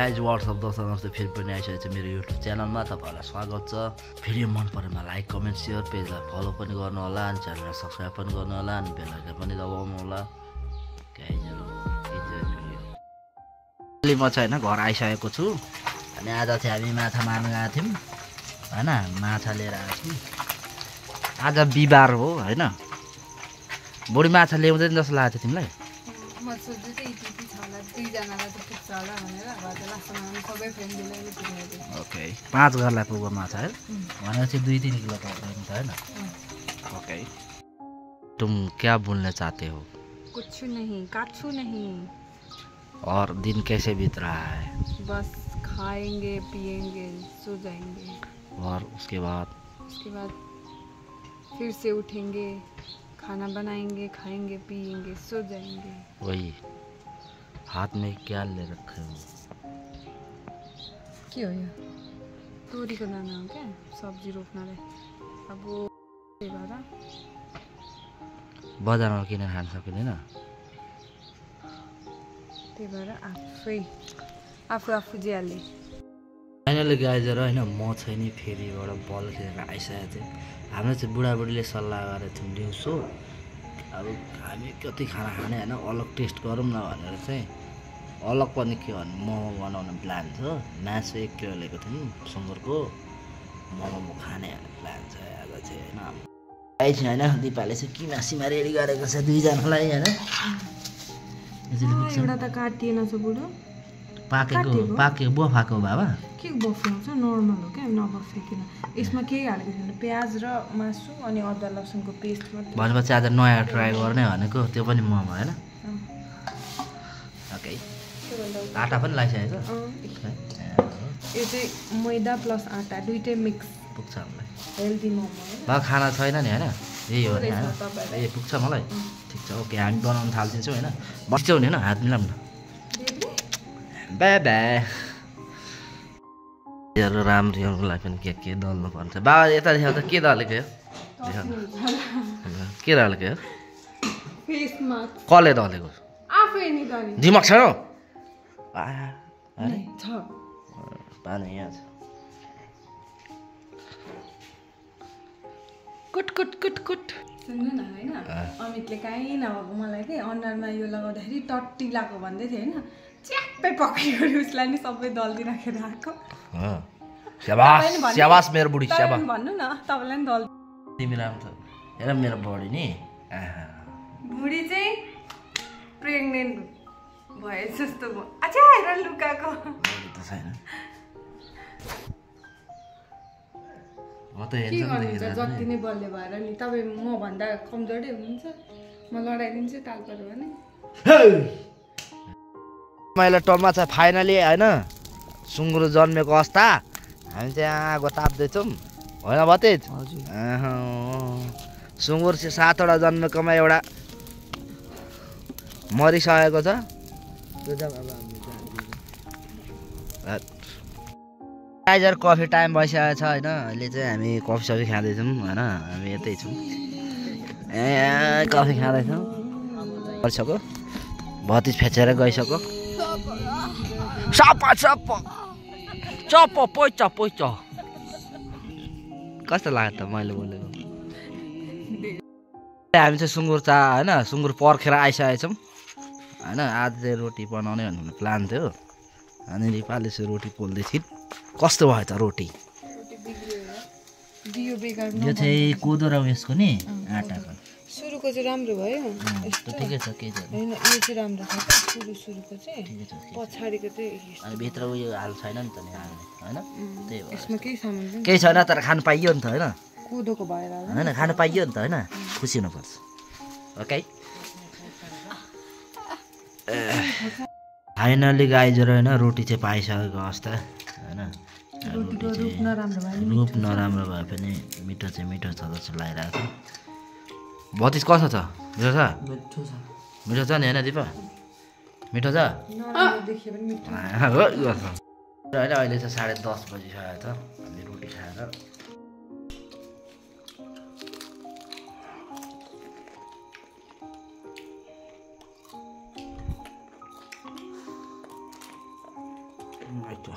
Guys what's up दोस्तों फेरि पनि आइसकेको छ मेरो युट्युब च्यानलमा तपाईँहरूलाई स्वागत छ। भिडियो मन परेमा लाइक कमेन्ट सेयर पेजलाई फलो पनि गर्नु होला अनि च्यानललाई सब्स्क्राइब पनि गर्नु होला अनि बेल आइकन पनि दबाउनु होला। गाइजहरु इन्जोय भिडियो। अहिले म चाहिँ हैन घर आइसकेको छु अनि आज चाहिँ हामी माछा मार्न गएको थियौँ हैन, माछा लिएर आएको छु। आज बिहिबार हो हैन, बढी माछा ल्याउँदैन जस्तो लाग्छ तिमीलाई? म सोच्दै थिएँ यति छ होला, दुईजनालाई त पुग्छ होला भनेर घर लास्टमा सबै फ्यामिलीलाई नै पुग्यो। ओके, 5 घरलाई पुग्यो माछा है भनेपछि 2-3 किलो पर्छ हैन। ओके, तुम क्या बोलना चाहते हो? कुछ नहीं, काछू नहीं। और दिन कैसे बीत रहा है? बस खाएंगे पिएंगे सो जाएंगे और उसके बाद फिर से उठेंगे, खाना बनाएंगे, खाएंगे पिएंगे सो जाएंगे। वही। हाथ में क्या ले रखे हो? के हो यो? तोरीको दाना हो क्या, सब्जी रोप्नलाई। अब त्यही भएर बजारमा किनेर खान सकिँदैन, त्यही भएर आफू जियाले। फाइनली गाइजहरु हैन, म चाहिँ नि फेरिबाट बल खेलेर आइसकेको थिएँ। हाम्रो चाहिँ बुढाबुढीले सल्लाह गरेको थियौँ दिउँसो अब हामी कति खाना खाने हैन, अलग टेस्ट गरौँ न भनेर चाहिँ अलग पनि के भन्नु मोमो बनाउने प्लान छ। मासु 1 किलो लिएको थियौँ सुँगुरको, मोमो खाने प्लान छ आज चाहिँ हैन। आइछ हैन, दिपाले चाहिँ किमासिमा रेडी गरेको छ दुईजनालाई हैन। एउटा त काटिएन छ बुढो, पाकेको बफाको बाबा के बफे आउँछ, नर्मल हो क्या, नबफेकिन। यसमा केही हालेको छैन, प्याज र मासु अनि अदुवा लसुनको पेस्ट मात्रै। भनेपछि आज नयाँ ट्राई गर्ने भनेको, त्यो पनि मोमो हैन। ओके, आटा पनि लगाइसकेको छ। यो चाहिँ मैदा प्लस आटा दुइटै मिक्स पुग्छ मलाई, हेल्दी मोमो हैन। मलाई खाना छैन नि हैन, यही हो नि हैन। ए पुग्छ मलाई, ठिक छ। ओके, हामी बनाउन थाल्दिन्छौँ हैन। बस्छौ नि हैन, हात मिलाउँ न। Bye bye. यो राम्रोलाई पनि के दल्नु पर्छ। बाबा यता देखाउ त, के दलेको हो? के दलेको हो? फेसमा कसले दलेको? आफै नि दल्ने दिमाग छैन? अरे छ पानी यहाँ छ। कुट कुट कुट कुट। सुन्नु न हैन, अमितले काहीँ नभएको मलाई के अनुहारमा यो लगाउँदाखेरि टट्टी लाग्यो भन्दै थियो हैन। च्याप्पै पक्रियो उसलाई नि सबै दल्दी राखेर आएको। स्याबास मेरो बुढी, स्याबास। भन्नु न तपाईलाई नि दल। तिमी राम्रो छ हेर मेरो बडी नि। बुढी चाहिँ प्रेग्नेन्ट भए जस्तो भयो। अच्छा हेर लुकाको बडी त छैन। म त के हेर्छु गर्नुहुन्छ, जति नै बलले भएर नि तपाईँ म भन्दा कमजोरै हुनुहुन्छ। म लडाइदिन्छु तालपर भने। मैले टोलमा चाहिँ फाइनली हैन सुँगुर जन्मेको अवस्था हामी चाहिँ आगो ताप्दैछौँ होइन भतिज? सुँगुर चाहिँ 7वटा जन्मेकोमा एउटा मरिसकेको छ। गाइजहरु कफी टाइम भइसकेको छ होइन। अहिले चाहिँ हामी कफी सफी खाँदैछौँ होइन, हामी यतै छौँ। कफी खाँदैछौँ। गरिसक्यो, भतिज फेचेर गइसक्यो। Sapa chop chop patch patch. कस्तो लाग्यो त मैले बोलेको? हामी चाहिँ सुँगुर होइन सुँगुर पर्खेर आइसकेको छौँ होइन। आज चाहिँ रोटी बनाउने भन्ने प्लान थियो अनि रिपाले चाहिँ रोटी पोल्दै थिइन्। कस्तो भयो त रोटी? यो चाहिँ कोदो र उयसको नि आटाको। सुरुको चाहिँ राम्रो भयो यस्तो ठिकै छ, केही छैन हैन। यो चाहिँ राम्रो छ क्या, सुरुको चाहिँ ठिकै छ। पछाडिको चाहिँ अनि भित्र उयो हाल छैन नि त नि हाल्ने होइन, त्यही हो। यसमा केही सामान पनि केही छैन तर खानु पाइयो नि त होइन, कोदोको भएर होइन खानु पाइयो नि त होइन, खुसी हुनुपर्छ। ओके, फाइनली गाइजहरु होइन रोटी चाहिँ पाइसकेको अवस्था होइन। रोटीको रूप नराम्रो भयो, रूप नराम्रो भए पनि मिठो चाहिँ मिठो छ जस्तो लागिरहेको छ। भतिज कस्तो छ? मिठो छ? मिठो छ नि होइन दिपा? मिठो छ नराम्रो देखियो पनि मिठो। होइन अहिले चाहिँ 10:30 बजिसकेको छ। हामी रोटी खाएर आइट